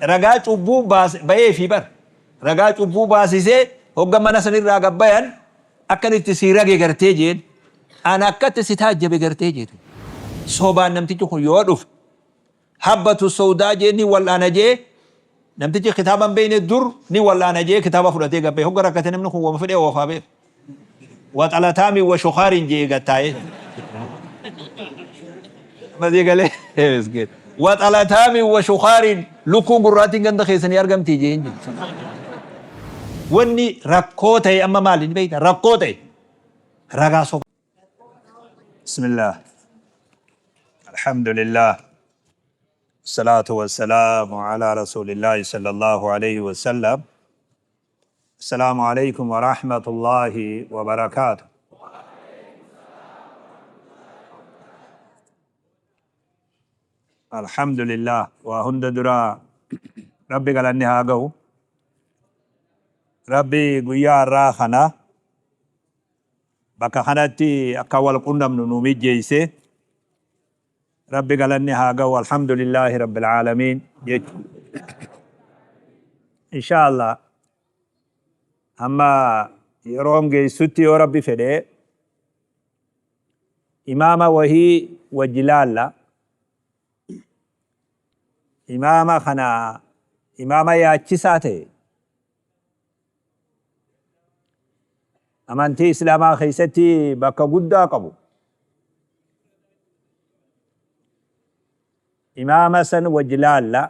Ragaa cubbuu bayeefii bar. Ragaa cubbuu baasisee hogga mana sanirraa gabbayan akkan itti sii rage gartee jeen. An akkatti si taajjabe gartee jeetu. Sobaan namtichi kun yoo dhufe habbatu sawdaa jee ni wal'aana jee, namtichi kitaaba hin beekne dur ni wal'aana jee kitaaba fudhatee gabbaye. Hogga rakkate namni kun wama fedhee oofaa beeku. Waxalataami wa shukaarin jee gattaa'ee. Masii galee miskiin. Waxalataami wa shukaarin lukkuun gurraattiin ganda keessanii argamtii jeen jechuudha. Wanni rakkoo ta'e amma maali ni beektaa? Rakkoo ta'e ragaa soba. Bismillah. Alhamdulillah. Salaatu wassalaamu ala rasuulillahi sallallahu alayhi wa sallam. Assalaamu alaykum wa rahmatullahi wa barakaatu. Alhamdulillah, waa hunda dura Rabbi galanni haa ga'u. Rabbi guyyaa har'aa kana bakka kanatti akka wal qunnamnu nu mijjeeyse. Rabbi galanni haa ga'u, alhamdulillahi rabbil aalamiin jechu. Insha Allah amma yeroon geessutti yoo Rabbi fedhe imaama wahii wajji laalla. Imaama kana imaama yaachisaa ta'e, amantii Islaamaa keessatti bakka guddaa qabu. Imaama san wajji laalla.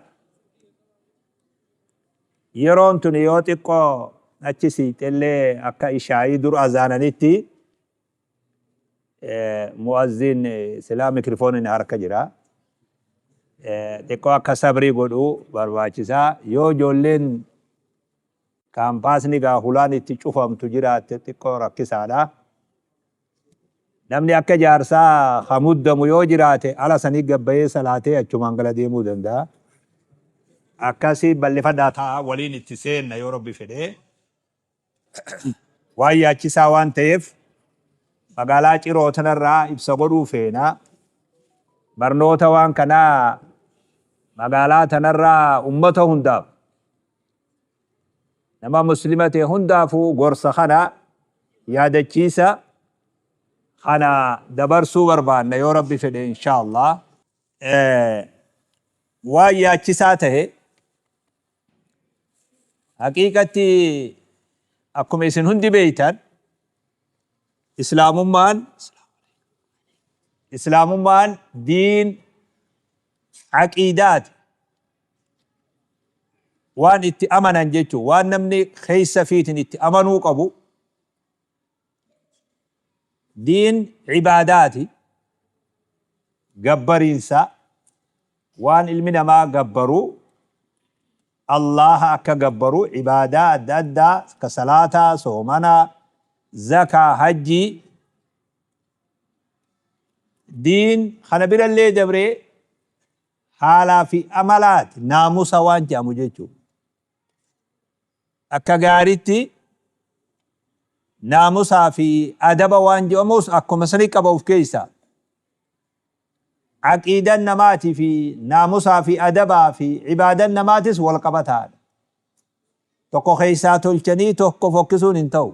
Yeroon tun yoo xiqqoo achi siixellee akka ishaayii dur azaananitti mu'azzin silaa mikrifooniin harka jira. Xiqqoo akka sabrii godhu barbaachisaa. Yoo ijoolleen kaampaasni gaa hulaan itti cufamtu jiraatte xiqqoo rakkisaadha. Namni akka jaarsaa ha muddamu yoo jiraate ala sanii gabbayee salaatee achumaan gala deemuu danda'a. Akkasii bal'ifadhaa ta'a, waliin itti seenna yoo Rabbi fedhe. Waan yaachisaa waan ta'eef magaalaa Ciroo tanarraa ibsa godhuu feena. Barnoota waan kanaa magaalaa tanarraa ummata hundaaf, nama Muslima ta'e hundaafuu gorsa kana, yaadachiisa kana dabarsuu barbaanna yoo Rabbi fedhe, insha Allah. Waan yaachisaa ta'e haqiiqatti akkuma isin hundi beeytan, Islaamummaan diin aqiidaati. Waan itti amanan jechuun waan namni keessa fiitin itti amanuu qabu. Diin ibaadaati, gabbariinsa, waan ilmi namaa gabbaru, Allaha akka gabbaru, ibaadaa adda addaa akka salaataa, soomanaa, zakaa, hajjii. Diin kana birallee dabree haalaa fi amalaati, naamusa waan jedhamu jechuudha. Akka gaaritti naamusaa fi adaba waan jedhamus akkuma sani qaba of keessaa. Aqiidan namaatii fi naamusaa fi adabaa fi ibaadan namaatis wal qabataadha. Tokko keessaa tolchanii tokko fokkisuun hin ta'u.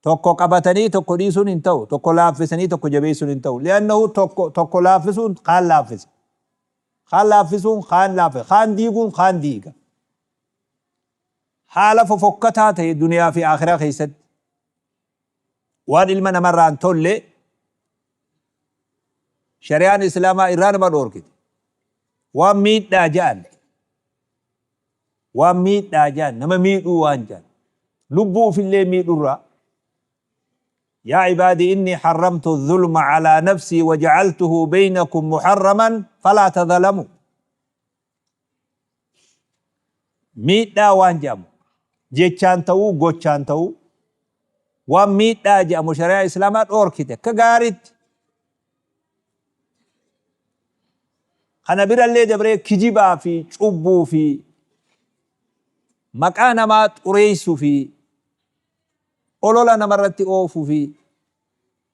Tokko qabatanii tokko dhiisuun hin ta'u. Tokko laaffisanii tokko jabeessuun hin ta'u. Li'annahu tokko tokko laaffisuun kaan laaffisa. Kaan laaffisuun kaan laaffisa. Kaan diiguun kaan diiga. Haala fofokkataa ta'e duniyaa fi akhiraa keessatti waan ilma namarraa hin tolle shari'aan Islaamaa irraa nama dhoorkite. Waan miidhaa ja'an, waan miidhaa ja'an, nama miidhuu waan ja'an, lubbuu ufillee miidhurraa. Yaa ibaadii innii harramtu dhulma alaa nafsii waja'altuhu beynakum muharraman falaa tadhalamuu. Miidhaa waan jedhamu jechaan ta'uu, gochaan ta'uu, waan miidhaa jedhamu shari'aa Islaamaa dhoorkite akka gaariitti. Kana birallee dabree kijibaa fi cubbuu fi maqaa namaa xureessuu fi olola namarratti oofuu fi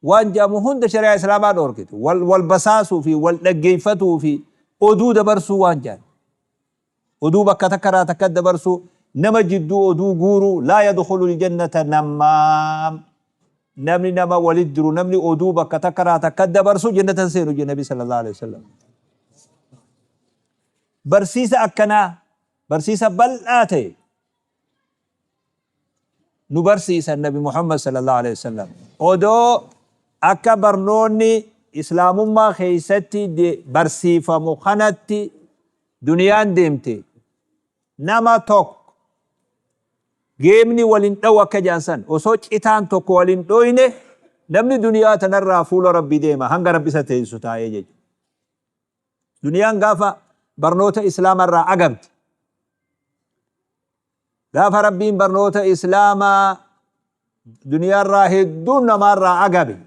waan jedhamu hunda shari'aa Islaamaa dhoorkite. Wal wal basaasuu fi wal dhaggeeffatuu fi oduu dabarsuu waan jedhan. Oduu bakka takka irraa takka dabarsuu, nama jidduu oduu guuruu, laa yadkhulul jannata nammaam. Namni nama walit diru, namni oduu bakka takka irraa takka dabarsu jannata hin seenu jedhe Nabi sallallahu alaihi wasallam. Barsiisa akkanaa, barsiisa bal'aa ta'e nu barsiisan Nabi Muhammad sallallahu alaihi wasallam. Odoo akka barnoonni Islaamummaa keessatti barsiifamu kanatti duniyaan deemte, nama tokko geemni wal hin dhawu akka jedhan san, osoo citaan tokko wal hin dhoyne namni duniyaa tanarraa fuula Rabbii deema hanga Rabbi isa teessisu taa'ee jechuudha. Duniyaan gaafa barnoota Islaamarraa agabde, gaafa Rabbiin barnoota Islaamaa duniyaarraa hedduun namaarraa agabe,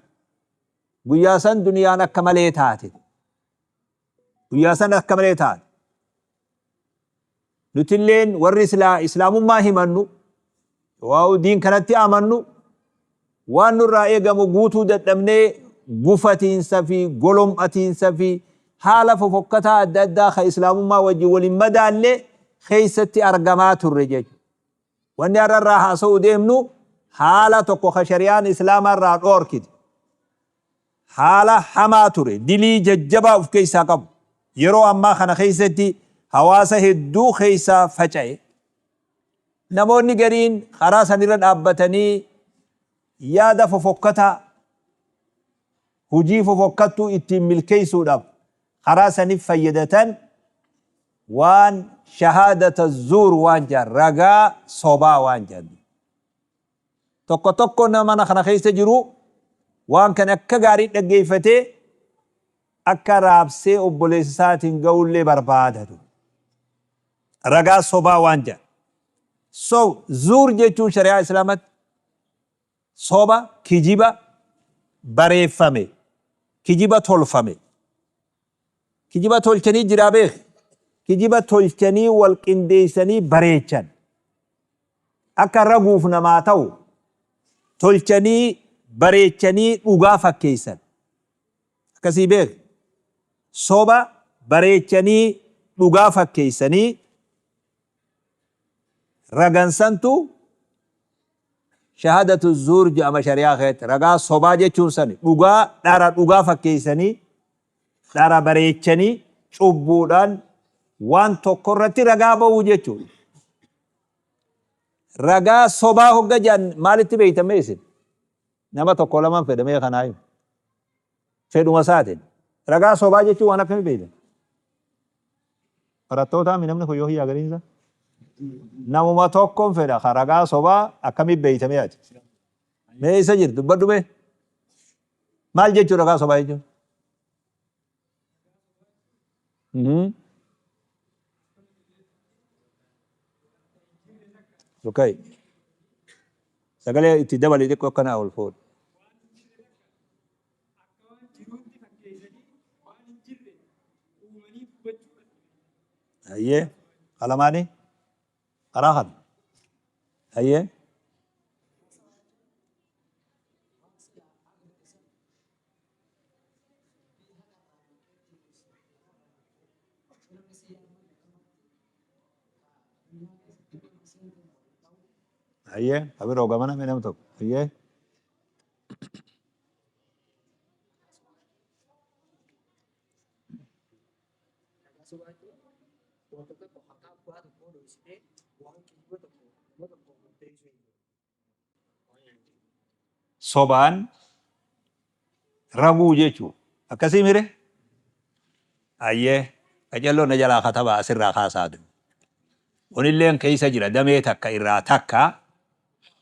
guyyaa san duniyaan akka malee taate. Guyyaa san akka malee taate. Nutilleen warri Islaamummaa himannu, waa'u diin kanatti amannu, waan nurraa eegamu guutuu dadhabnee gufatiinsa fi golom'atiinsa fi haala fofokkataa adda addaa ka Islaamummaa wajjin wal hin madaalle keessatti argamaa turre jechuudha. Wanni har'a irraa haasa'uu deemnu haala tokko ka shari'aan Islaamaa irraa dhoorkite. Haala hamaa ture, dilii jajjabaa of keessaa qabu. Yeroo ammaa kana keessatti hawaasa hedduu keessa faca'e. Namoonni gariin karaa sanirra dhaabbatanii yaada fofokkataa, hujii fofokkattuu ittiin milkeessuudhaaf karaa sanif fayyadatan waan shahaadata zuur waan jedhan, ragaa sobaa waan jedhan. Tokko tokko nama mana kana keessa jiru waan kana akka gaarii dhaggeeffatee akka raabsee obboleessa isaatiin ga'ullee barbaadatu. Ragaa sobaa waan jedhan. So zuur jechuun shari'aa Islaamatti soba, kijiba bareeffame, kijiba tolfame. Kijiba tolchanii jiraa beek. Kijiba tolchanii wal qindeessanii bareechan. Akka raguuf namaa ta'u tolchanii bareechanii dhugaa fakkeessan. Akkasii beek. Soba bareechanii dhugaa fakkeessanii ragan santu shahadatu zuur jedhama shari'aa keessatti. Ragaa sobaa jechuun sani dhugaa dhara dhugaa fakkeessanii dhara bareechanii cubbuudhaan waan tokko irratti ragaa ba'uu jechuudha. Ragaa sobaa hogga jedhan maalitti beektan mee isin? Nama tokko lamaan fedha mee kanaa himu. Fedhuma isaatiin. Ragaa sobaa jechuun waan akkamii beektan? Barattootaa mi namni kun yoo hiyyaa gariinsa? Namuma tokkoon fedha ka ragaa sobaa akkamii beekta mee ati? Mee isa jirtu dubbadhu mee? Maal jechuu ragaa sobaa jechuun? Okay. Sagalee itti dabali xiqqoo akkanaa ol fuudhi. Akka waan jiruutti fakkeessanii waan hin jirre uumanii dubbachuudha. Hayyee. Qalamaanii? Karaa kana. Hayyee. Hayyee. Kabiroo gamana mee nam tokko. Hayyee. Ragaa sobaa jechuun wanta tokko haqaa abbaa tokkoo dhoksitee waan kijiba tokko nama tokko murteessuu jechuudha. Sobaan raguu jechuu akkasii mire? Hayyee, qacelloon na jalaa katabaa asirraa kaasaatu. Kunilleen keessa jira damee takka irraa takka,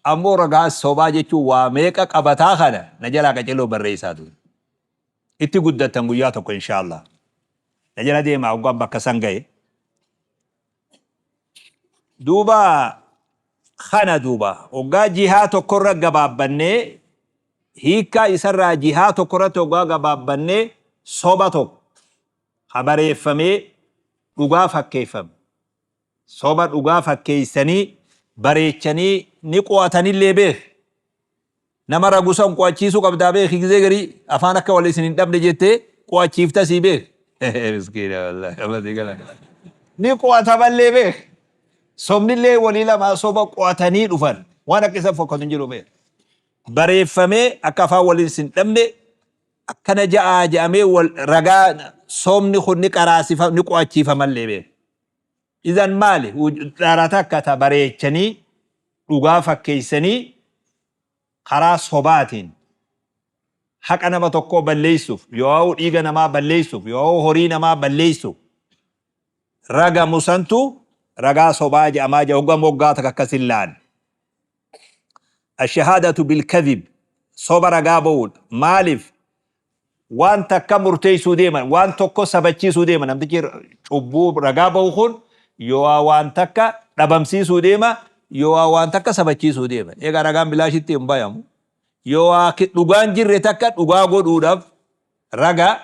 ammoo ragaa sobaa jechuun waa meeqa qabataa kana na jalaa qacelloo barreessaatu. Itti guddattan guyyaa tokko inshaallah. Na jala deemaa hoggaan bakka san gahe. Duuba kana duuba hoggaa jihaa tokkorra gabaabbannee, hiikkaa isarraa jihaa tokkorratti hoggaa gabaabbannee, soba tokko ka bareeffamee dhugaa fakkeeffame, soba dhugaa fakkeessanii bareechanii ni qo'atanillee beek, nama ragu san qo'achiisuu qabdaa beeki, gizee garii afaan akka wal isin hin dhabne jettee qo'achiifta sii beek. Miskiina wallahi, amma sii gala. Ni qo'atamallee beek. Sobnillee walii lamaa soba qo'atanii dhufan. Waan akka isa fokkatu hin jiru beek. Bareeffamee akka afaan waliin sin dhabne akkana ja'aa ja'amee wal ragaa sobni kun ni qaraasifa ni qo'achiifamallee beek. Idan maali? Dhara takka ta bareechanii dhugaa fakkeessanii karaa sobaatiin haqa nama tokkoo balleessuuf yoo dhiiga namaa balleessuuf yoo horii namaa balleessuuf ragamu santu ragaa sobaa jedhamaa jira hoggaa moggaa takka akkas hin laanne. Ashahaadatu bilkadhib, soba ragaa ba'uudha. Maaliif? Waan takka murteessuu deeman, waan tokko sabachiisuu deema. Namtichi cubbuu ragaa ba'u kun yoo waan takka dhabamsiisuu deema, yoo waan takka sabachiisuu deema. Egaa ragaan bilaashitti hin bayamu. Yoo dhugaan jirre takka dhugaa godhuudhaaf raga,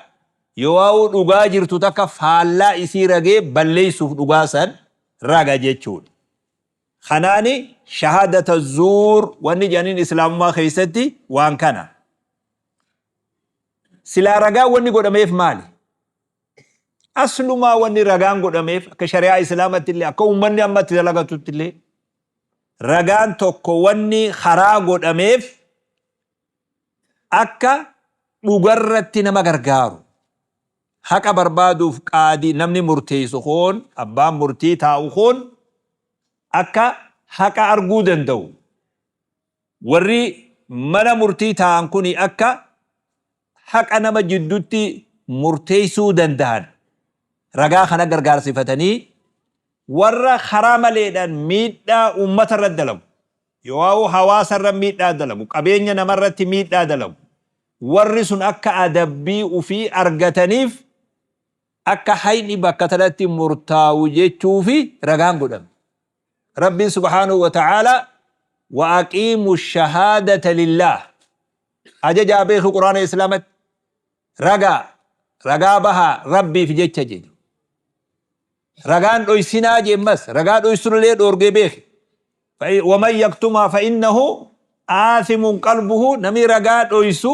yoo dhugaa jirtu takka faallaa isii ragee balleessuuf dhugaa san raga jechuudha. Kanaani shahaadata zuur wanni jedhaniin islaamummaa keessatti waan kana. Silaa ragaa wanni godhameef maali? Aslumaa wanni ragaan godhameef akka shari'aa islaamatti illee, akka uummanni ammatti dalagatutti illee, ragaan tokko wanni karaa godhameef akka dhugarratti nama gargaaru. Haqa barbaaduuf qaadii namni murteessu kun, abbaan murtii taa'u kun akka haqa arguu danda'u. Warri mana murtii taa'an kun akka haqa nama jidduutti murteessuu danda'an ragaa kana gargaarsifatanii warra karaa maleedhaan miidhaa uummata irratti dalagu, yoo hawaasa irra miidhaa dalagu, qabeenya namarratti miidhaa dalagu, warri sun akka adabbii ufii argataniif akka hayni bakka tanatti murtaa'u jechuufi ragaan godhame. Rabbiin subhaanahu wa ta'ala wa aqiimu shahaadata lillaah ajajaa beeku quraana islaamatti ragaa bahaa Rabbiif jecha jedhu. Ragaan dhoysinaa jemmas ragaa dhoysunillee dhoorgee beeki. Waman yaktumaa fa innahu aathimun qalbuhu, namni ragaa dhoysu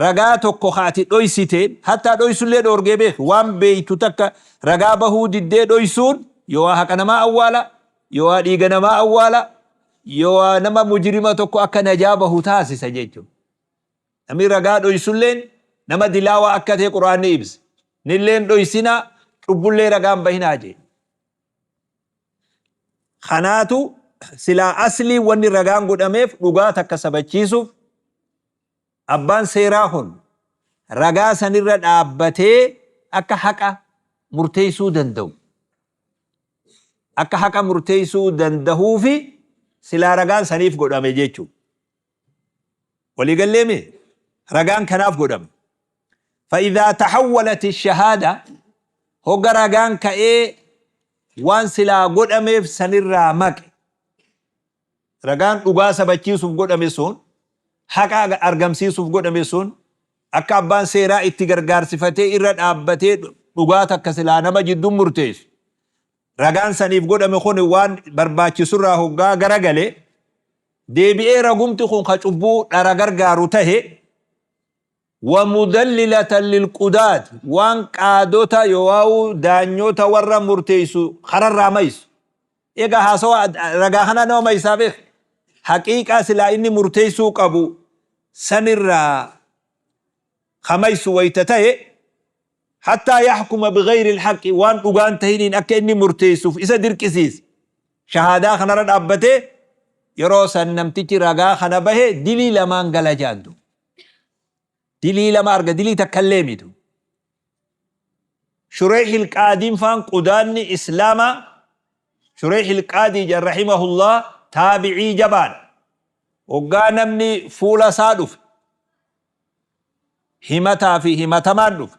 ragaa tokko haati dhoysiteen hattaa dhoysullee dhoorgee beeki. Waan beeytu takka ragaa bahuu diddee dhoysuun yoo haqa namaa awwaala, yoo dhiiga namaa awwaala, yoo nama mujrima tokko akka najaa bahu taasisa jechuudha. Namni ragaa dhoysulleen nama dilaawaa akka ta'e quraanni ibsa. Nilleen dhoysinaa, cubbullee ragaan bahinaa jee. Kanaatu silaa aslii wanni ragaan godhameef dhugaa takka sabachiisuuf, abbaan seeraa kun ragaa sanirra dhaabbatee akka haqa murteessuu danda'u. Akka haqa murteessuu danda'uufi silaa ragaan saniif godhame jechuudha. Waliigalleemi ragaan kanaaf godhame. فإذا تحولت الشهادة hogga ragaan ka'ee waan silaa godhameef sanirraa maqe, ragaan dhugaa sabachiisuuf godhame sun, haqa argamsiisuuf godhame sun, akka abbaan seeraa itti gargaarsifatee irra dhaabbatee dhugaa takka silaa nama jidduun murteessu ragaan saniif godhame kun waan barbaachisurraa hoggaa garagale deebi'ee ragumti kun ka cubbuu dhara gargaaru tahe, ومدللة للقضاة waan qaadota yookaan daanyota warra murteessu kararraa maysu. Egaa haasawa ragaa kana nama maysaa beek. Haqiiqaa silaa inni murteessuu qabu sanirraa kamaysu wayta ta'e, حتى يحكم بغير الحق waan dhugaan tahiniin akka inni murteessuuf isa dirqisiise. Shahaadaa kanarra dhaabbatee yeroo san namtichi ragaa kana bahe dilii lamaan gala jaantu. Dilii lama arga, dilii takkallee mitu. Shureex Ilqaadiin faan qudaanni islaamaa, Shureex Ilqaadii jedhan rahimahullah, taabicii jabaadha. Hoggaa namni fuula isaa dhufe, himataa fi himatamaan dhufe,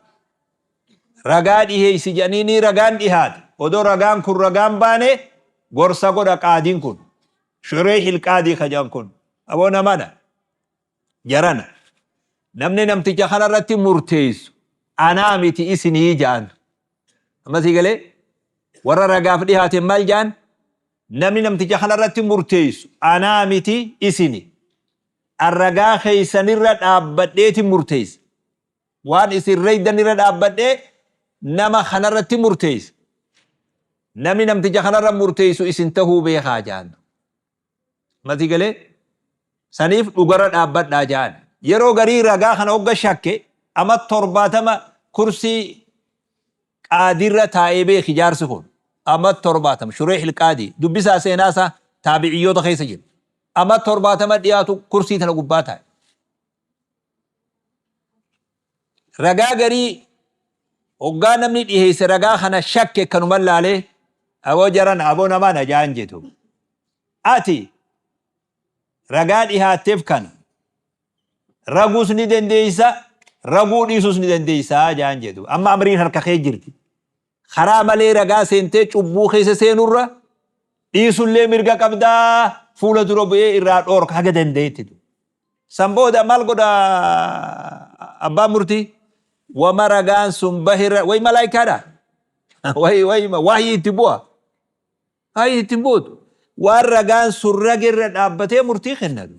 ragaa dhiheeysi jedhanii ni ragaan dhihaate. Odoo ragaan kun ragaan baane gorsa godha qaadiin kun. Shureex Ilqaadii ka jedhan kun. Aboo namana. Jarana. Namni namticha kanarratti murteessu anaa miti isinii jedhan. Ammasii galee warra ragaaf dhihaate maal jedhan? Namni namticha kanarratti murteessu anaa miti isini. An ragaa keessanirra dhaabbadheeti murteessa. Waan isin reeydanirra dhaabbadhee nama kanarratti murteessa. Namni namticha kanarra murteessu isin tahuu beekaa jaan. Mati galee saniif dhugarra dhaabbadhaa jaan. Yeroo garii ragaa kana hogga shakke ama 70 kursii qaadiirra taa'ee beeki jaarsi kun. Ama 70 Shureeh Ilqaadii dubbisaa seenaa isaa taabiciyyoota keessa jira. Ama 70 dhiyaatu kursii tana gubbaa taa'e. Ragaa garii hoggaa namni dhiheesse ragaa kana shakke kanuma laalee aboo jaran aboo namaa na jaan jedhu. Ati ragaa dhihaatteef kana raguus ni dandeeysa, raguu dhiisuus ni dandeeysa jaan jedhu. Amma amriin harka kee jirti. Karaa malee ragaa seentee cubbuu keessa seenurra dhiisullee mirga qabdaa, fuula dura bu'ee irraa dhoorka haga dandeetti. San booda maal godha abbaan murtii? Wama ragaan sun bahirra way malaayikaadha. Way way wahyii itti bu'a. Wahyii itti buutu. Waan ragaan sun ragerra dhaabbatee murtii kennatu.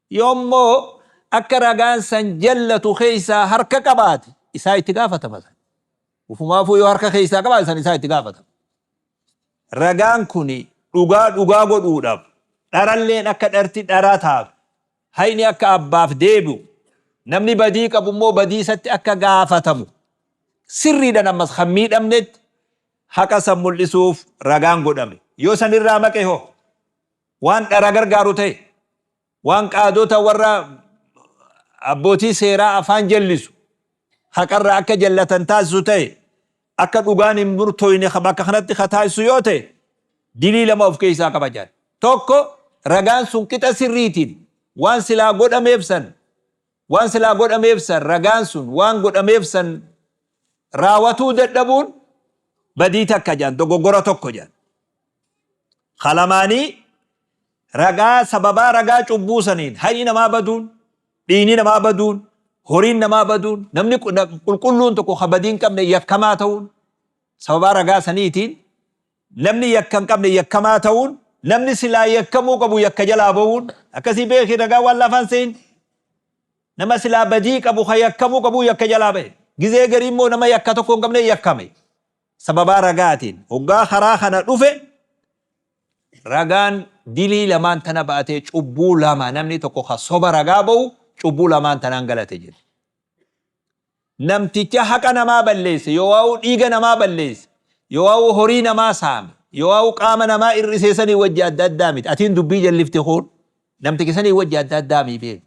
Yoommoo akka ragaan san jallatu keessaa harka qabaate isaa itti gaafatama. Ufumaafuu yoo harka keessaa qabaate san isaa itti gaafatama. Ragaan kun dhugaa dhugaa godhuudhaaf, dharalleen akka dharti dharaa taatu, hayni akka abbaaf deebi'u, namni badii qabu immoo badii isatti akka gaafatamu, sirriidhaan ammas kan miidhamnetti haqa san mul'isuuf ragaan godhame. Yoo san irraa maqe hoo waan dhara gargaaru ta'e, waan qaadota warra abbootii seeraa afaan jallisu, haqarraa akka jallatan taasisu ta'e, akka dhugaan hin murtooyne bakka kanatti ka taasisu yoo ta'e, dilii lama of keessaa qaba jedha. Tokko, ragaan sun qixa sirriitiin waan silaa godhameef san waan silaa godhameef san ragaan sun waan godhameef san raawatuu dadhabuun badii takka jedhan, dogoggora tokko jedhan. Kalamaanii ragaa sababaa ragaa cubbuu saniin hayni namaa baduun, dhiigni namaa baduun, horiin namaa baduun, namni qulqulluun tokko ka badii hin qabne yakkamaa ta'uun, sababaa ragaa saniitiin namni yakka hin qabne yakkamaa ta'uun, namni silaa yakkamuu qabu yakka jalaa ba'uun, akkasii beeki ragaa waan lafaan se'in. Nama silaa badii qabu ka yakkamuu qabu yakka jalaa ba'e. Gizee garii immoo nama yakka tokko hin qabne yakkame. Sababaa ragaatiin hoggaa karaa kana dhufe ragaan dilii lamaan tana ba'atee cubbuu lama, namni tokko ka soba ragaa ba'u cubbuu lamaan tanaan galate jedhe. Namticha haqa namaa balleesse, yoo waa'u dhiiga namaa balleesse, yoo waa'u horii namaa saame, yoo waa'u qaama namaa hir'isee sanii wajji adda addaa miti. Atiin dubbii jallifte kun namticha sanii wajji adda addaa miti beeku.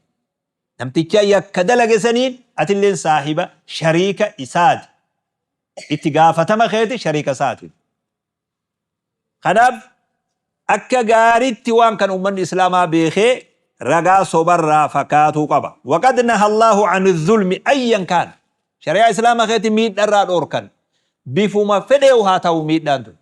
Namticha yakka dalage saniin atilleen saahiba shariika isaati. Itti gaafatama keeti shariika isaati. Kanaaf akka gaariitti waan kan uummanni Islaamaa beekee ragaa sobarraa fakkaatuu qaba. Waqad naha Allahu ani zulmi ayyan kaan. Shari'aa Islaamaa keetti miidharraa dhoorkan. Bifuma fedheewu haa ta'u miidhaan tun.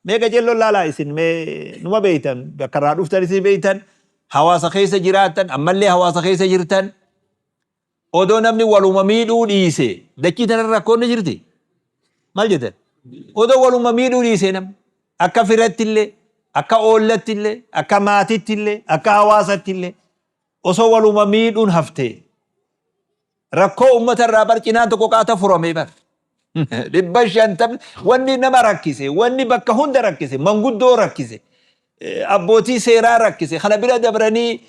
Mee qajeelloon laalaa isin, mee numa beeytan, bakka irraa dhuftan isin beeytan, hawaasa keessa jiraattan, ammallee hawaasa keessa jirtan. Odoo namni waluma miidhuu dhiise dachii tanarra rakkoon ni jirti? Maal jettan? Odoo waluma miidhuu dhiise namni akka firatti illee, akka oollatti illee, akka maatitti illee, akka hawaasatti illee osoo waluma miidhuun haftee rakkoo uummata irraa bar cinaan tokko qaata furame bar. 500 wanni nama rakkise, wanni bakka hunda rakkise, manguddoo rakkise, abbootii seeraa rakkise, kana bira dabranii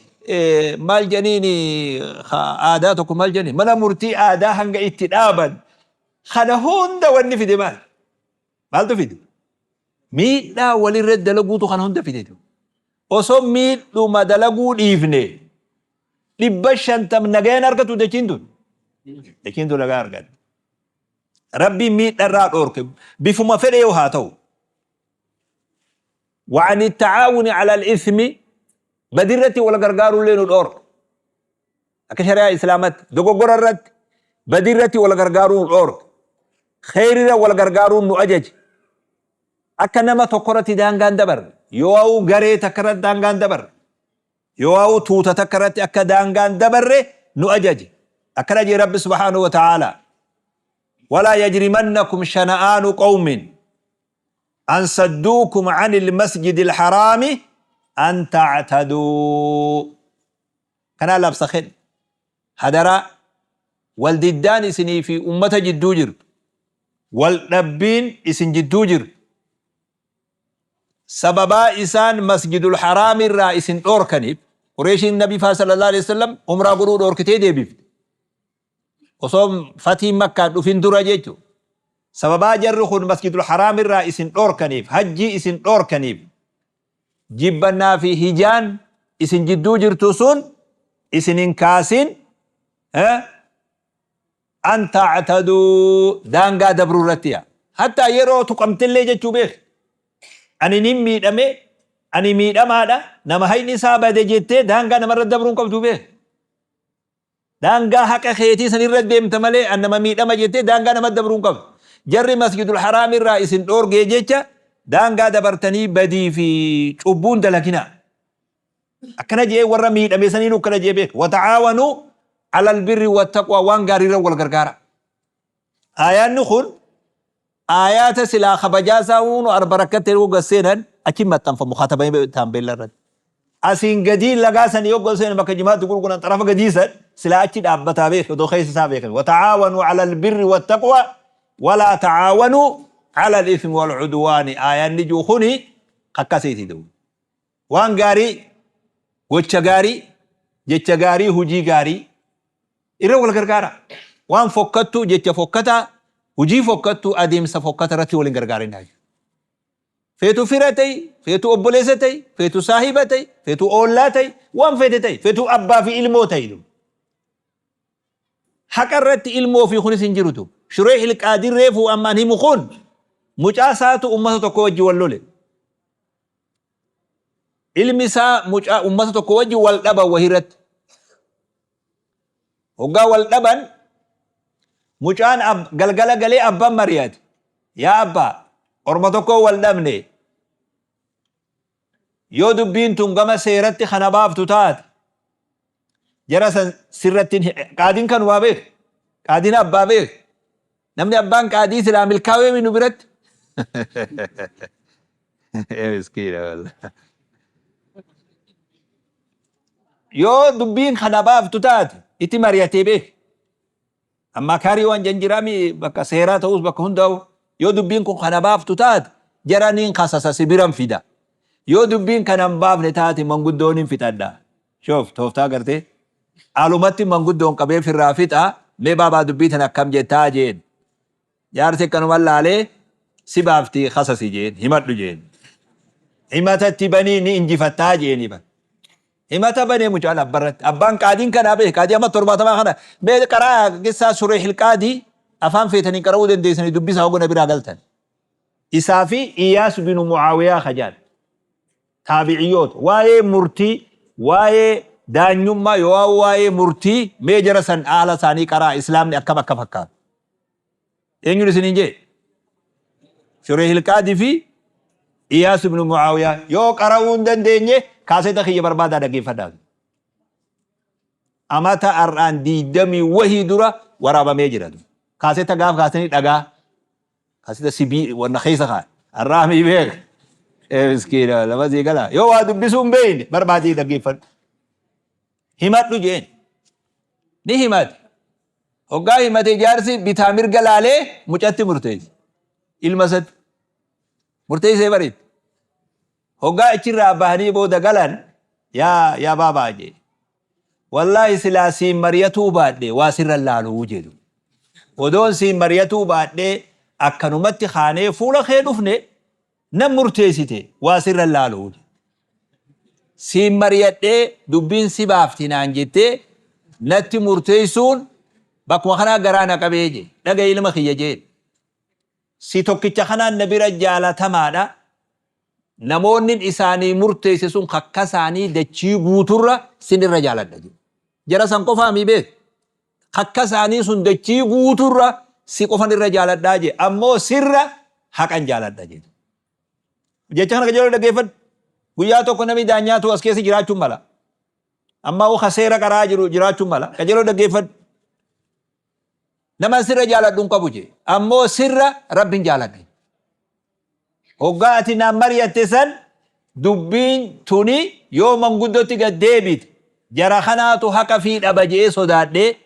maal jedhaniin aadaa tokko maal jedhanii mana murtii aadaa hanga itti dhaaban kana hunda wanni fide maal? Maaltu fide? Miidhaa walirra dalaguutu kana hunda fide. Osoo miidhuma dalaguu dhiifne 500 nagayaan argatu dachiin tun. Dachiin tun nagaa argatti. Rabbiin miidharraa dhoorke bifuma fedhe yoo haa ta'u. وعن التعاون على الإثم badirratti wal gargaarullee nu dhoorke. Akka shari'aa Islaamatti dogoggora irratti badirratti wal gargaaruu nu dhoorke. Kheyrirra wal gargaaruu nu ajaje. Akka nama tokko irratti daangaan dabarre, yoo garee takka irratti daangaan dabarre, yoo tuuta takka irratti akka daangaan dabarre nu ajaje. Akkana jee Rabbi subhaanahu wa ta'ala. ولا يجرمنكم شنآن قوم أن صدوكم عن المسجد الحرام أن تعتدوا. Kana labsa kenna. Hadaraa, wal diddaan isinii fi ummata jidduu jirtu, wal dhabbiin isin jidduu jirtu. Sababaa isaan Masjidul Haraam irraa isin dhoorkaniif, Qureeshiin Nabii faa sallallahu alaihi wasallam umraa godhuu dhoorkitee deebifte. Osoo fatiin Makkaan dhufin dura jechuudha. Sababaa jarri kun Masjidul Haraam irraa isin dhoorkaniif, hajjii isin dhoorkaniif, jibbannaa fi hijaan isin jidduu jirtu sun isin hin kaasin, An ta'taduu, daangaa dabruu irratti yaa. Hattaa yeroo tuqamtellee jechuu beeki. Ani nin miidhame, ani miidhamaadha, nama hayni isaa bade jettee daangaa namarra dabruu hin qabdu beeki. Daangaa haqa keetii san irra deemta malee an nama miidhama jettee daangaa nama dabruu hin qabdu. Jarri Masjidul Haraam irraa isin dhoorgee jecha daangaa dabartanii badii fi cubbuun dalaginaa. Akkana je'ee warra miidhame saniinuu akkana je'ee beeka. Wata'aawanuu alal birri wattaqwaa, waan gaariirra wal gargaara. Aayaanni kun aayaata silaa kabajaa isaa uunu arba rakkatte yoo gad seenan achi maxxanfamu katabamee taambeella irratti. Asiin gadii lagaa san yoo gad seenan bakka jimaatti gurguran xarafa gadii san silaa achi dhaabbataa beeka odoo keessa isaa beekan. Wata'aawanuu alal birri wattaqwaa walaa ta'aawanuu alal ismi wal udwaani, aayaanni jiru kuni akkasiiti duuba. Waan gaarii, gocha gaarii, jecha gaarii, hujii gaarii irra wal gargaara. Waan fokkattuu, jecha fokkataa, hujii fokkattuu, adeemsa fokkata irratti wal hin gargaarinaa. Feetu fira ta'i, feetu obboleessa ta'i, feetu saahiba ta'i, feetu oollaa ta'i, waan feete ta'i, feetu abbaa fi ilmoo ta'i. Haqa irratti ilmoo fi kunis hin jirutu. Shureeh Ilqaadir reefuu ammaan himu kun mucaa isaatu ummata tokko wajji wal lole. Ilmi isaa mucaa ummata tokko wajji wal dhaban wahii irratti. Hoggaa wal dhaban mucaan galgala galee abbaan mari'ate. Yaa abbaa, orma tokko wal dhabne. Yoo dubbiin tun gama seeratti kana baaftu taate jara san sirratti qaadiin kanumaa beek. Qaadiin abbaa beek. Namni abbaan qaadii silaa milkaawee nu biratti. Miskiina wallah. Yoo dubbiin kana baaftu taate itti mari'atee beek. Amma kaarii waan janjiraami bakka seeraa ta'us bakka hundaa'u, yoo dubbiin kun kana baaftu taate jara niin kasasa, si biran fida. Yoo dubbiin kana hin baafne taate manguddoon hin fixadha. Shoof tooftaa gartee. Alumatti manguddoon qabee firraa fixa, mee baabaa dubbii tana akkam jettaa jeen. Jaarsi akkanuma laalee, si baafti kasasi jeen, himadhu jeen. Himatatti banii ni injifattaa jeeni bar. Himata banee mucaan abbarratti. Abbaan qaadiin kanaa beeke, qaadii amma 70 kana mee qaraa qissaa Sureehil Qaadii afaan feetanii qara'uu dandeessanii dubbisaa hogana biraa galtan. Isaa fi Iyaas binu Mucaawiyaa kajaan. Taabiciyyoota waa'ee murtii, waa'ee daanyummaa yoo waa'ee murtii mee jara san haala isaanii qaraa, islaamni akkam akka fakkaatu. Eenyuun isiniin jee? Shureehil Qaadii fi Iyaas ibn Mucaawiyaa yoo qara'uu hin dandeenye kaaseta kiyya barbaadaa dhaggeeffadhaa. Amata har'aan 20 wahii dura waraabamee jira. Kaaseta gaaf kaasanii dhagaa kaaseta sibii wanna keessa kaa'e. Har'aa mii beek. Ee miskiina lama sii gala. Yoo waa dubbisuu hin beekne barbaadii dhaggeeffadhu. Himadhu jeen. Ni himate. Hoggaa himate jaarsi bitaa mirga laalee mucatti murteesse. Ilma isatti. Murteessee bariitti. Hoggaa achirraa bahanii booda galan, yaa baabaa jee. Wallaahi silaa siin mari'atuu baadhe waa sirra laaluu jedhu. Odoon siin mari'atuu baadhee akkanumatti kaanee fuula kee dhufne nan murteessite waa sirra laaluu. Siin mari'adhee dubbiin si baafti naan jettee natti murteessuun bakkuma kanaa garaa na qabee jee. Dhaga'i ilma kiyya jeen. Si tokkicha kanaan na bira jaalatamaadha. Namoonni isaanii murteesse sun kakka isaanii dachii guuturra sin irra jaaladha jedhe. Jara san qofaa mii beek. Kakka isaanii sun dachii guuturra si qofan irra jaaladhaa jedhe. Ammoo sirra haqan jaaladha jedhe. Jecha kana qajeeloo dhaggeeffadhu. Guyyaa tokko namni daanyaatu as keessa jiraachuun mala. Ammaa ka seera qaraa jiru jiraachuun mala. Qajeeloo dhaggeeffadhu. Nama sirra jaaladhu hin qabu jee. Ammoo sirra Rabbin jaaladha. Hoggaa ati naan mari'atte san dubbiin tuni yoo manguddotti gad deebite jara kanaatu haqa fi dhaba je'ee sodaadhee,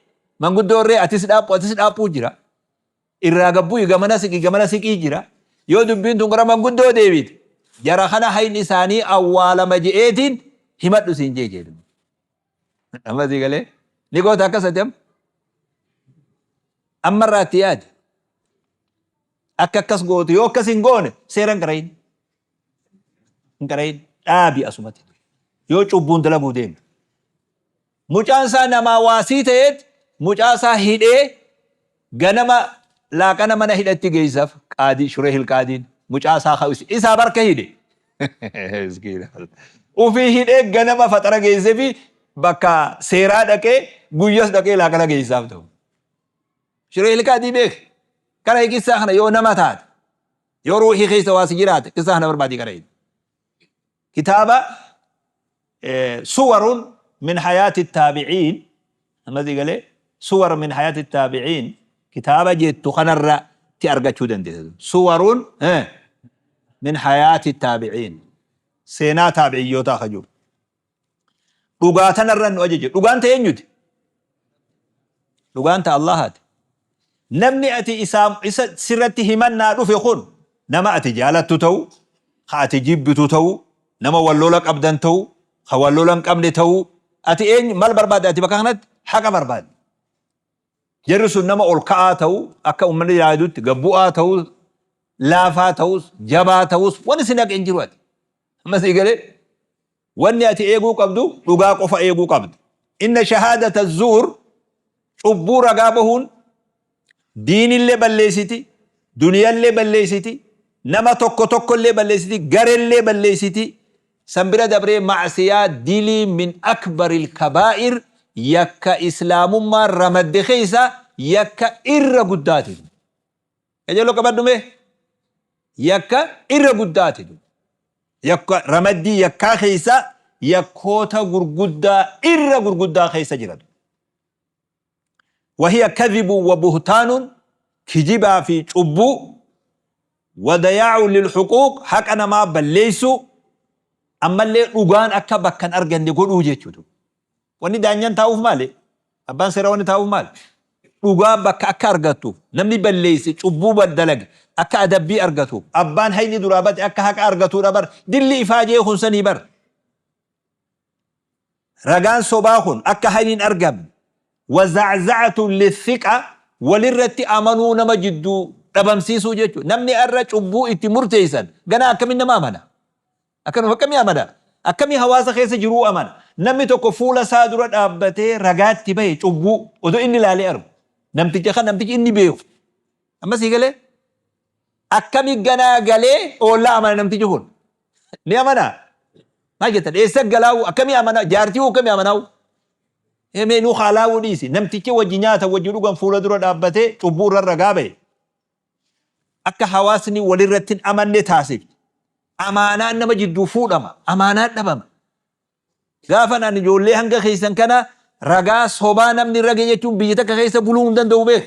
manguddoorree atis dhaaphu atis dhaaphuu jira. Irraa gabbu'i, gamana siqi gamana siqii jira. Yoo dubbiin tun gara manguddoo deebite Jara kana hayni isaanii awwaalama je'eetiin himadhu siin jee jedhu. Amma sii galee ni goota akkas ati amma. Ammarraa itti yaadi. Akka akkas gootu yoo akkas hin goone seera hin qarayin. Hin qarayin dhaabi asumatti. Yoo cubbuun dalaguu deemte. Mucaan isaa namaa waasii ta'eet mucaa isaa hidhee ganama laaqana mana hidhatti geessaf qaadii Shureehil qaadiin mucaa isaa ka isaa barka hidhe. Miskiina. Ufii hidhee ganama faxara geessefi bakka seeraa dhaqee guyyas dhaqee laaqana geessaaf ta'u. Shureehil qaadii beek. Kara qissaa kana yoo nama taate yoo ruuhii keessa waa si jiraate qissaa kana barbaadii kara hidhi. Kitaaba Suwarun min hayaati taabiciin amma sii galee Suwar min hayaati taabiciin kitaaba jettu kanarra ti argachuu dandeessa. Suwarun min hayaati taabiciin seenaa taabiciyyootaa ka jiru. Dhugaa tanarra nu ajaje. Dhugaan ta eenyuti? Dhugaan ta Allahaati. Namni ati isaa isa sirratti himannaa dhufe kun nama ati jaalattu ta'u, ka ati jibbitu ta'u, nama wal lola qabdan ta'u, ka wal lola hin qabne ta'u, ati eenyu maal barbaadda ati bakka kanatti? Haqa barbaadda. Jarri sun nama ol ka'aa ta'u, akka uummanni yaadutti gad bu'aa ta'u, laafaa ta'us, jabaa ta'us, wanni si naqe hin jiru ati. Amma sii galee? Wanni ati eeguu qabdu dhugaa qofa eeguu qabda. Inna shahaadata zuur cubbuu ragaa bahuun diinillee balleessiti, duniyallee balleessiti, nama tokko tokkollee balleessiti, garellee balleessiti. San bira dabree ma'siyaa dilii min akbaril kabaa'ir yakka islaamummaan ramadde keessa yakka irra guddaati. Qajeeloo qabadhu mee yakka irra guddaati. Yakka ramaddii yakkaa keessa yakkoota gurguddaa irra gurguddaa keessa jiran. Wahiya kadhibu wa buhtaanun kijibaa fi cubbuu wa dayaa'u lilhuquuq haqa namaa balleessuu ammallee dhugaan akka bakka hin arganne godhuu jechuudha. Wanni daanyan taa'uuf maali? Abbaan seeraa wanni taa'uuf maali? Dhugaa bakka akka argattuuf, namni balleesse, cubbuu dalage akka adabbii argatuuf, abbaan hayni duraa bade akka haqa argatuudha bar. Dilli ifaajee kun sanii bar. Ragaan sobaa kun akka hayni hin argamne. Wazaczacatun lithiqa walirratti amanuu nama jidduu dhabamsiisuu jechuudha. Namni har'a cubbuu itti murteessan ganaa akkamiin nama amana? Akkanuma akkamii amana? Akkamii hawaasa keessa jiruu amana? Namni tokko fuula isaa dura dhaabbatee ragaatti bahe cubbuu odoo inni ilaalee argu. Namticha kan namtichi inni beeku. Amma sii galee? Akkami ganaa galee oollaa amana namtichi kun? Ni amanaa? Maal jettan? Eessa galaa'u? Akkamii amana? Jaartii hoo akkamii amanaa'u? Mee nuu haalaa'uu dhiisi. Namtichi wajji nyaata wajji dhugan fuula dura dhaabbatee cubbuu irra ragaa bahe. Akka hawaasni walirratti hin amanne taasifti. Amaanaan nama jidduu fuudhama. Amaanaan dhabama. Gaafan ani ijoollee hanga keessan kana ragaa sobaa namni rage jechuun biyya takka keessa buluu hin danda'u beeka.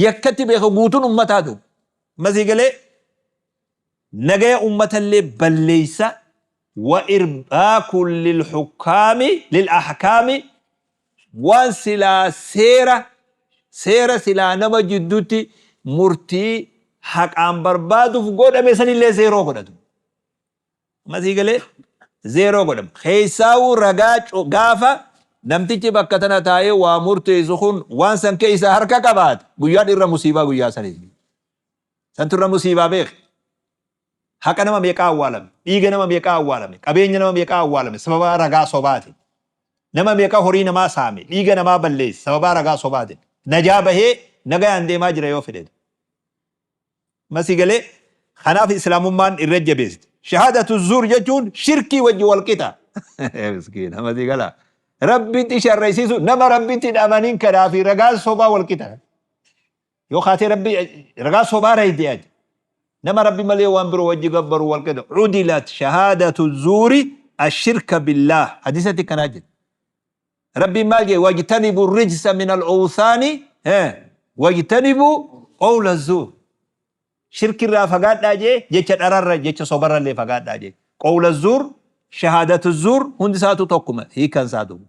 Yakkatti beeka guutuun ummataa ta'u. Masii galee nagaya ummatallee balleessa wa irbaakun lilhukkaami lil ahkaami waan silaa seera seera silaa nama jidduutti murtii haqaan barbaaduuf godhame sanillee zeeroo godhatu. Masii galee zeeroo godhama. Keessaawuu ragaa gaafa namtichi bakka tana taa'ee waa murteessu kun waan san keessa harka qabaate guyyaan irra musiibaa guyyaa saniiti. Santu irra musiibaa beeki. Haqa nama meeqaa awwaalame, dhiiga nama meeqaa awwaalame, qabeenya nama meeqaa awwaalame sababa ragaa sobaatiin. Nama meeqa horii namaa saame, dhiiga namaa balleesse sababaa ragaa sobaatiin. Najaa bahee nagayaan deemaa jira yoo fedhe. Masii galee kanaaf islaamummaan irra jabeessite. Shahaadatu zuur jechuun shirkii wajji wal qixa. Miskiina masii galaa. Rabbitti sharraysiisu nama rabbitti hin amanin kanaa fi ragaan sobaa wal qixa. Yoo kaatee rabbi ragaa sobaa rayde ati. Nama rabbi malee waan biroo wajji gabbaru wal qixa. Cudilat shahaadatu zuuri ashirka billaah. Hadiisatti kanaa jedhe. Rabbiin maal jedhe? Wajtanibu rijsa min al-awthaani wajtanibu qawla zuur. Shirkirraa fagaadhaa jee jecha dhararra jecha sobarrallee fagaadhaa jee. Qawla zuur shahaadatu zuur hundi isaatu tokkuma hiikan isaatu.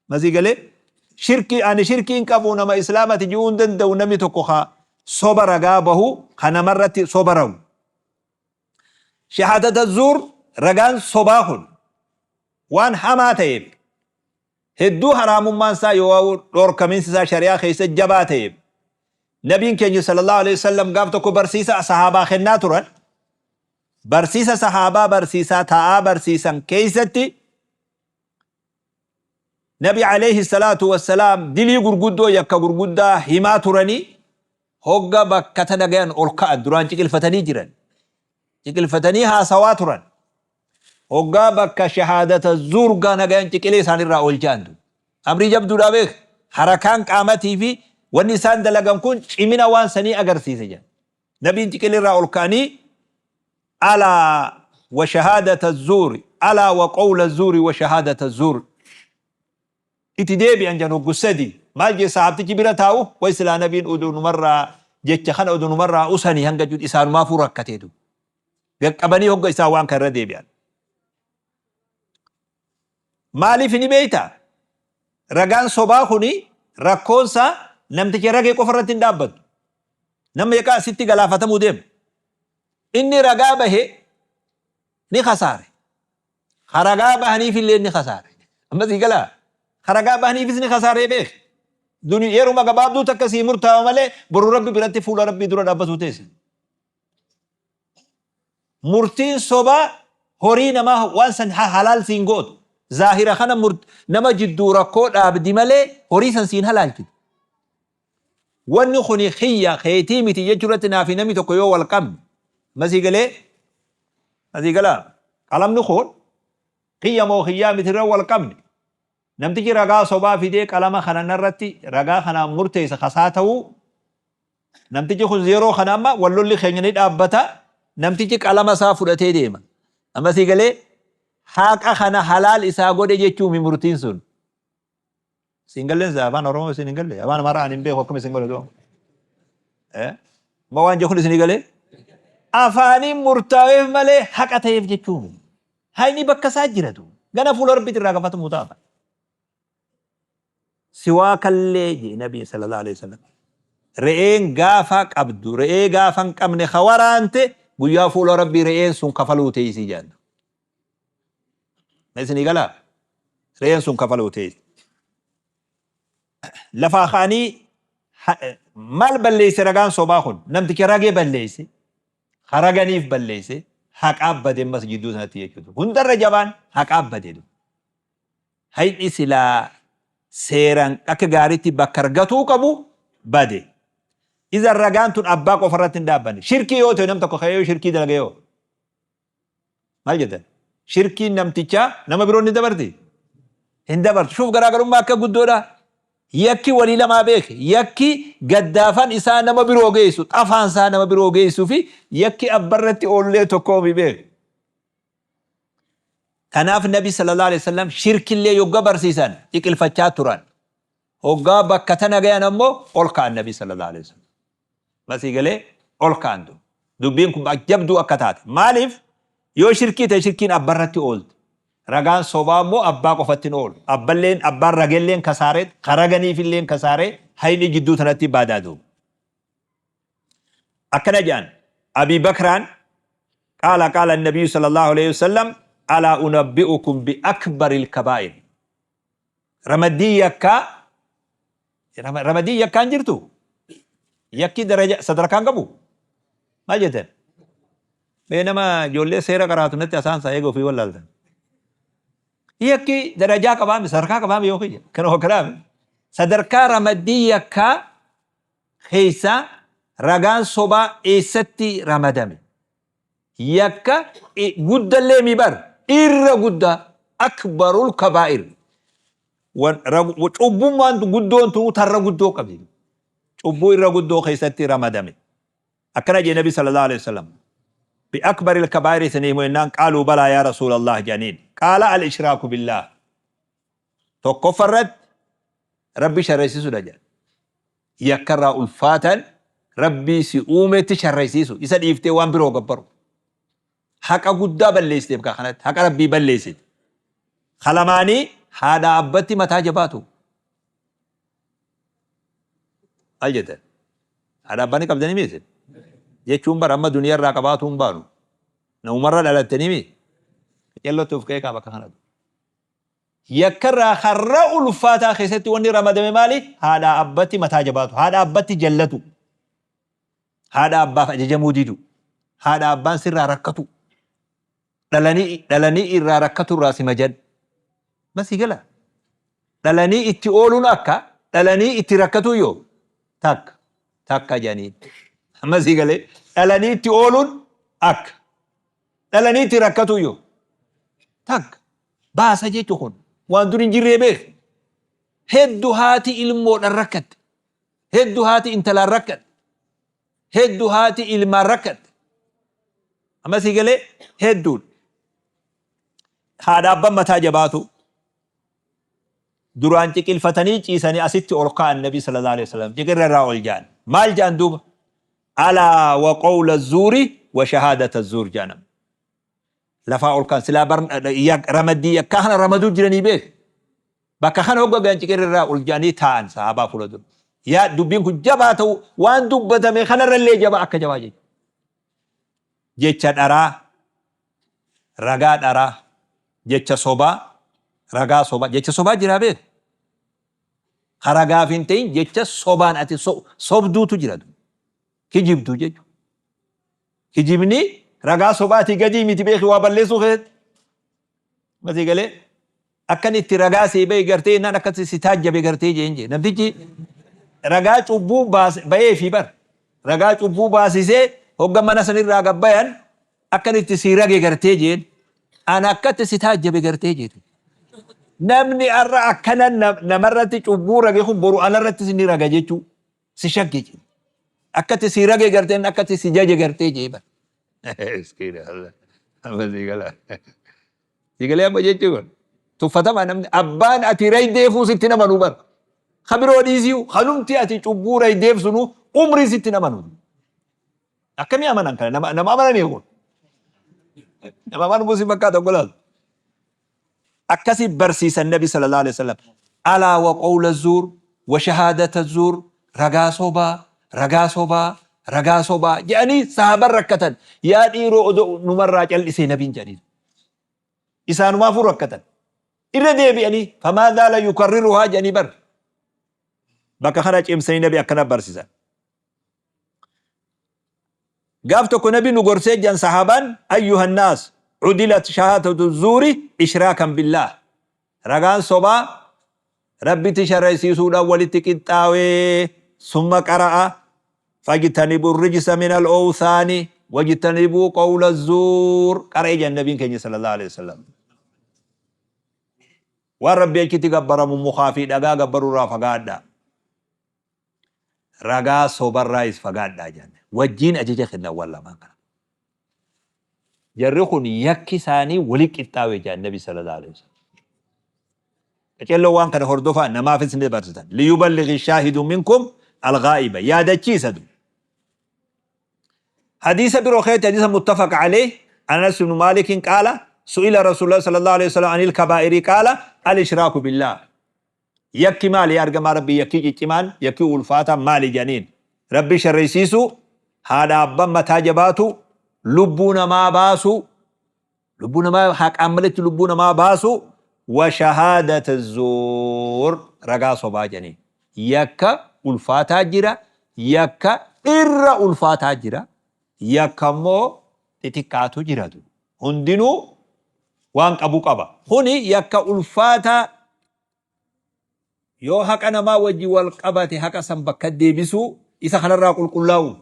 Masii galee shirkii ani shirkii hin qabu nama islaamati ji'uu hin danda'u namni tokko ka soba ragaa bahu ka namarratti soba ragu. Shahaadata zuur, ragaan sobaa kun waan hamaa ta'eef, hedduu haraamummaan isaa yoo dhorkamiinsi isaa shari'aa keessa jabaa ta'eef, nabiin keenya sallallahu alaihi wasallam gaaf tokko barsiisa sahaabaa kennaa turan. Barsiisa sahaabaa barsiisaa taa'aa barsiisan keessatti nabi alayhi salaatu wassalaam dilii gurguddoo, yakka gurguddaa himaa turanii, hogga bakka tana gayan ol ka'an. Duraan ciqilfatanii jiran, ciqilfatanii haasawaa turan. Hoggaa bakka shahaadata zuur gaana gayan ciqilee isaanirraa ol ja'antu. Amrii jabduudhaa beek. Harakaan qaamatii fi wanni isaan dalagan kun cimina waan sanii agarsiise jedhan. Nabiin ciqileerraa ol ka'anii, "Alaa wa shahaadata zuuri, alaa wa qawla zuuri wa shahaadata zuur," itti deebi'an jan hoggu sadi. Maal jee sahaabtichi bira taa'u? Way silaa nabiin oduu numarraa jecha kana oduu numarraa usanii hanga jedhu isaanumaafuu rakkateetu gaqqabanii hogga isaa waan kan irra deebi'an. Maaliif ni beeyta? Ragaan sobaa kuni rakkoonsaa namticha ragee qofa irratti hin dhaabbatu. Nama meeqaa asitti galaafatamuu deema. Inni ragaa bahe ni kasaare. Ragaa bahaniif illee ni kasaare. Amma sii galaa? Ragaa bahaniifis ni kasaaree beek. Duni yeruma gabaabduu takka sii murtaa'a malee boru Rabbi biratti fuula Rabbii dura dhaabbatuu teesse. Murtiin sobaa horii namaa waan san halaal siin gootu. Zaahira kana nama jidduu rakkoo dhaabdi malee horii san siin halaalchitu. Wanni kuni kiyya keetii miti jechuu irratti naafi namni tokko yoo wal qabne, masii galee, masii galaa, qalamni kun kiyya moo kiyyaa miti irra wal qabne, namtichi ragaa sobaa fidee qalama kana narratti ragaa kanaan murteessa kasaa ta'uu, namtichi kun yeroo kana amma wal lolli keenya ni dhaabbata, namtichi qalama isaa fudhatee deema. Amma sii galee, haqa kana halaal isaa godhe jechuumi murtiin sun. Siin galleen afaan Oromoo isin hin galle, afaan Amaaraa ani hin beeku, akkam isin godhe? Ma waan jechuun isinii galee, afaaniin murtaa'eef malee haqa ta'eef jechuun hayni bakka isaa jiratu gana fuula Rabbiitti irraa gaafatamu ta'a. Siwaakallee jee Nabiin sallallahu alaihi wasallam, re'een gaafa qabdu re'ee gaafa hin qabne ka waraante guyyaa fuula Rabbii re'een sun kafaluu teessii jedhan. Isinii galaa? Re'een sun kafaluu teessi. Lafaa ka'anii maal balleesse ragaan sobaa kun? Namticha ragee balleesse, haraganiif balleesse, haqaaf bade ammas jidduu sanatti jechuudha. Hundarra jabaan haqaaf bade. Hayni silaa seeraan akka gaariitti bakka argatuu qabu bade. Iza ragaan tun abbaa qofa irratti hin dhaabbanne. Shirkii yoo ta'e, nam tokko ka'ee yoo shirkii dalage yoo maal jettan? Shirkiin namtichaa nama biroon ni dabarti? Hin dabartu. Shuuf, garaagarummaa akka guddoodha. Yakki walii lamaa beeke. Yakki gaddaafan isaa nama biroo geessu, xafaan isaa nama biroo geessuu fi yakki abbarratti oollee tokkoomi beeke. Kanaaf Nabi sallallahu alaihi wasallam shirkillee yogga barsiisan ciqilfachaa turan. Hoggaa bakka tana gayan ammoo ol ka'an Nabi sallallahu alaihi wasallam. Masii galee, ol ka'an tu. Dubbiin kun jabduu akka taate. Maaliif? Yoo shirkii ta'e shirkiin abbarratti oolti. Ragaan sobaa immoo abbaa qofatti hin oolu. Abballeen, abbaan ragelleen kasaaree, karaganiifilleen kasaaree, hayni jidduu tanatti baadaa duuba. Akkana jedhan Abi Bakraan, qaala qaala Nabiyyu sallallahu alaihi wasallam, "Alaa unabbi'ukum bi akbaril kabaa'ir." Ramaddii yakkaa, ramaddii yakkaan jirtu, yakki daraja sadarkaan qabu maal jettan? Mee nama ijoollee seera qaraatu natti asaansaa eega ofii wallaaltan. Yakki darajaa qabaami, sadarkaa qabaami yoo kiyya kana hokkanaami. Sadarkaa ramaddii yakkaa keessaa ragaan sobaa eessatti ramadame? Yakka guddallee mi bar irra guddaa, akbarul kabaa'ir. Cubbummaan guddoon tun tarra guddoo qabdi. Cubbuu irra guddoo keessatti ramadame. Akkana jee Nabi sallallahu alaihi wasallam. Bi akbaril kabaa'ir isinii himu jennaan, qaaluu balaa yaa Rasuulallah jedhaniin. Qaala, al-ishraaku billaah. Tokkoffa irratti Rabbi sharreessisuudha jedha. Yakkarraa ulfaatan Rabbii si uumetti sharreessisu, isa dhiiftee waan biroo gabbaru. Haqa guddaa balleessiteef kaa kanatti haqa Rabbii balleessite. Kalamaanii haadha abbatti mataa jabaatu. Maal jettan? Haadha abbaa ni qabdanii miisin? Jechuun bara amma duniyaa irraa qabaatu hin baanu. Namumarra dhalattanii mi? Qaceellootti of qeeqaa bakka kanatti. Yakkarraa har'a ulfaataa keessatti wanni ramadame maali? Haadha abbatti mataa jabaatu. Haadha abbatti jallatu. Haadha abbaaf ajajamuu didu. Haadha abbaan sirraa rakkatu. Dhalanii irraa rakkatu irraa si majan. Masii gala. Dhalanii itti ooluun akka dhalanii itti rakkatu yoo takka takka jedhanii. Masii galee dhalanii itti ooluun akka dhalanii itti rakkatu yoo takka baasa jechuun kun waan dur hin jirree beek. Hedduu haati ilmoodhaan rakkatte. Hedduu haati intalaan rakkatte. Hedduu haati ilmaan rakkatte. Amma sii galee hedduun. Haadha abbaan mataa jabaatu. Duraan ciqilfatanii ciisanii asitti ol ka'an Nabi sallallahu alaihi wasallam ciqirra irraa ol ja'an. Maal ja'an duuba? Alaa wa qawla zuuri wa shahaadata zuur ja'an. Lafaa ol ka'an silaa ramaddii yakkaa kana ramaduu jiranii beek. Bakka kana hogga gahan ciqirra irraa ol ja'anii taa'an sahaabaa fuula dura. Yaa dubbiin kun jabaa ta'u waan dubbatame kanarrallee jabaa akka jabaa jechuudha. Jecha dharaa, ragaa dharaa, jecha sobaa, ragaa sobaa, jecha sobaa jiraa beek. Ka ragaaf hin ta'in jecha sobaan ati sobduutu jira. Kijibduu jechuudha. Kijibni ragaa sobaatii gadii miti beeki waa balleessuu keessatti. Masii galee akkan itti ragaa sii bahe gartee innaan akkatti si taajjabe gartee jeen jee. Namtichi ragaa cubbuu bahee fi bar. Ragaa cubbuu baasisee hogga mana sanirraa gabbayan akkan itti si rage gartee jeen. Ana akkatti si taajjabe gartee jeetu. Namni har'a akkana namarratti cubbuu rage kun boru anarrattis ni raga jechuu si shakke jee. Akkatti si rage gartee akkatti si jaje gartee jee bar. Miskiina Allah. Amma sii gala. Sii galee amma jechuun tuffatama namni abbaan ati raydeefuu sitti namanuu bar. Ka biroo dhiisiu kanumti ati cubbuu raydeef sunu umrii sitti namanu. Akkamii amanan kana nama amananii kun. Nama amanuu si fakkaata oggolaatu. Akkasi barsiisan Nabi sallallahu alaihi wasallam. Alaa wa qawla zuur wa shahaadata zuur ragaa sobaa ragaa sobaa ragaa sobaa jedhanii sahaaban rakkatan. Yaa dhiiroo odoo numarraa cal'isee nabiin jedhanii. Isaanumaafuu rakkatan. Irra deebi'anii famaa zaala yukarriruhaa jedhanii bar. Bakka kana cimsanii nabi akkana barsiisan. Gaaf tokko nabi nu gorsee jedhan sahaabaan ayyuhan naas cudilat shahaadatu zuuri ishraakan billaah. Ragaan sobaa rabbitti sharraysiisuudhaan walitti qixxaawee summa qara'a fajtanibuu rijsa min al-awthaani wajtanibuu qawla zuur qara'ee jedhan nabiin keenya sallallahu alaihi wasallam. Waan rabbi achitti gabbaramu mukaa fi dhagaa gabbaruu irraa fagaadhaa. Ragaa sobarraayis fagaadhaa jedhan. Wajjiin ajaja kennan waan lamaan kana. Jarri kun yakki isaanii wali qixxaawe jedhan Nabi sallallahu alaihi wasallam. Qaceelloo waan kana hordofaa namaafis ni dabarsitan. Liyuballighi shaahidu minkum al-ghaa'iba. Yaadachiisa du. Hadiisa biroo keessatti hadiisa muttafaq alayh Anas ibn Maalik qaala su'ila Rasulullah sallallahu alaihi wasallam anil kabaa'iri qaala al-ishraaku billah. Yakki maali yaa ergamaa Rabbii yakkii ciccimaan yakkii ulfaataan maali jedhaniin. Rabbi sharrisiisuu, haadha abbaan mataa jabaatu, lubbuu namaa baasu, lubbuu namaa haqaan maletti lubbuu namaa baasu, wa shahaadata zuur ragaa sobaa jedhaniin. Yakka ulfaataa jira, yakka irra ulfaataa jira, yakka immoo xixiqqaatu jira. Hundinuu waan qabu qaba. Kuni yakka ulfaataa yoo haqa namaa wajji wal qabate haqa san bakka deebisuu isa kanarraa qulqullaa'u.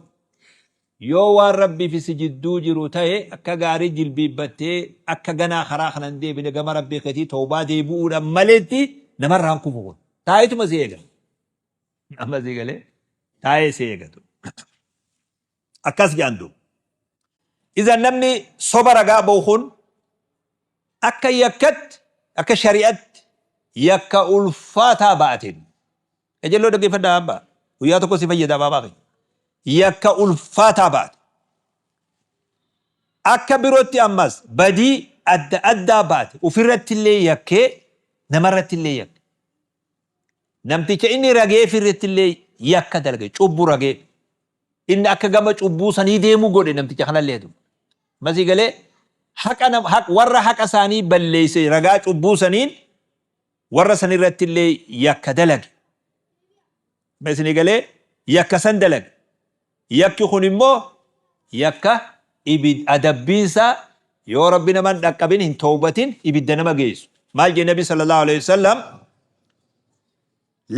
Yoo waan rabbii fi si jidduu jiru ta'e akka gaarii jilbiibbattee akka ganaa karaa kanan deebine gama rabbii keetii tawbaa deebi'uudhaan maletti namarraan kufu kun. Taa'ituma si eega. Amma si galee taa'ee si eegatu. Akkas jedhan duuba. Idan namni soba ragaa ba'u kun akka yakkatti akka shari'atti yakka ulfaataa ba'ateen. Qajeelloo dhaggeeffadhaa abbaa. Guyyaa tokko si fayyada abaabaa kee. Yakka ulfaataa ba'ate. Akka birootti ammas badii adda addaa ba'ate. Ofirratti illee yakkee namarratti illee yakke. Namticha inni rageef irratti illee yakka dalage cubbu ragee. Inni akka gama cubbuu sanii deemu godhe namticha kanallee. Masii galee Haqa nam, haq, warra haqa isaanii balleeyse ragaa cubbuu saniin warra san irratti illee yakka dalage. Ma isinii galee? Yakka san dalage. Yakki kun immoo yakka ibid adabbiin isaa yoo Rabbi nama hin dhaqqabin hin towbatin ibidda nama geessu. Maal jee Nabi sallallahu alaihi wasallam?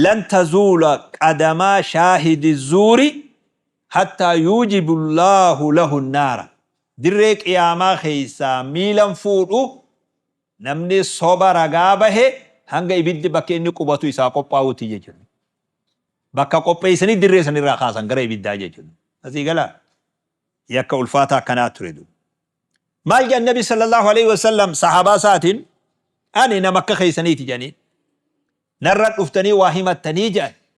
Lan tazuula qadamaa shaahidi zuuri hattaa yuujibu Allaahu lahu naara. Dirree qiyaamaa keessaa miilan fuudhu namni soba ragaa bahe hanga ibiddi bakki inni qubatu isaa qophaa'utti jechuudha. Bakka qopheessanii dirree sanirraa kaasan gara ibiddaa jechuudha. Asii galaa yakka ulfaataa akkanaa ture duuba. Maal jedhan Nabi sallallahu alaihi wasallam sahaabaa isaatiin? Ani nama akka keessaniiti jedhanii. Narra dhuftanii waa himattanii jedhan.